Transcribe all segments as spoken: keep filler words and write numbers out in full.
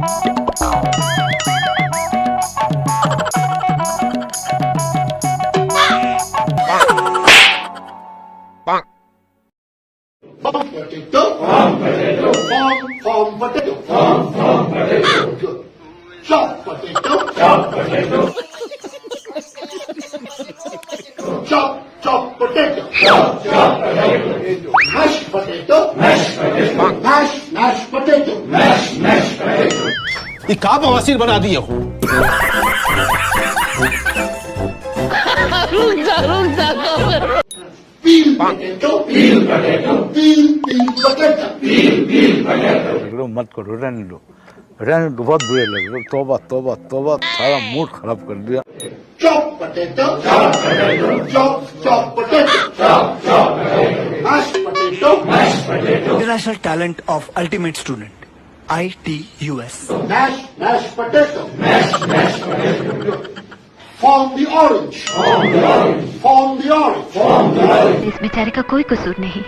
Farm potato. Farm, farm potato. Farm, farm potato. Good. Chop potato. Chop potato. Chop, chop potato. Chop, chop potato. Mash potato. Mash potato. Mash, mash potato. Mash, mash potato. ये का बवासीर बना दिए हो? Peel potato. Peel potato. Peel, peel potato. Peel, peel potato. लग रहा मत करो, रहने दो, रहने दो, बहुत बुरे लग रहे हो। तौबा, तौबा, तौबा, सारा मूड खराब कर दिया। Chop potato. Chop potato. Chop, chop potato. Chop, chop potato. Mash potato. Mash potato. International Talent of Ultimate Student, I T U S. Mash, mash potato. Mash, mash potato. Form the orange. Form the orange. Form the orange. Form the orange. इस बेचारे का कोई कसूर नहीं।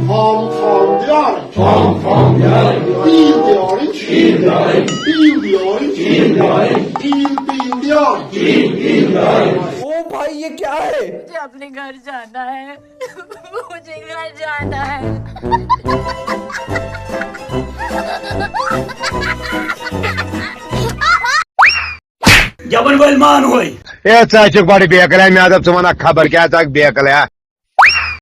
Form, form the orange. Form, form the orange. Peel the orange. Peel the orange. Peel the orange. Peel the orange. Peel, peel the orange. Peel, peel the orange. ओ भाई, ये क्या है? मुझे अपने घर जाना है। मुझे घर जाना है। گٮ۪وَن وٲلۍ مان ہوے۔ اے، ژٕ ہا چھُکھ بڑٕ بے عقل، ہے، مےٚ ہا دوٚپ ژٕ وَنکھ خبر کیٛاہ، ژٕ ہا چھُکھ بے عقل، ہے۔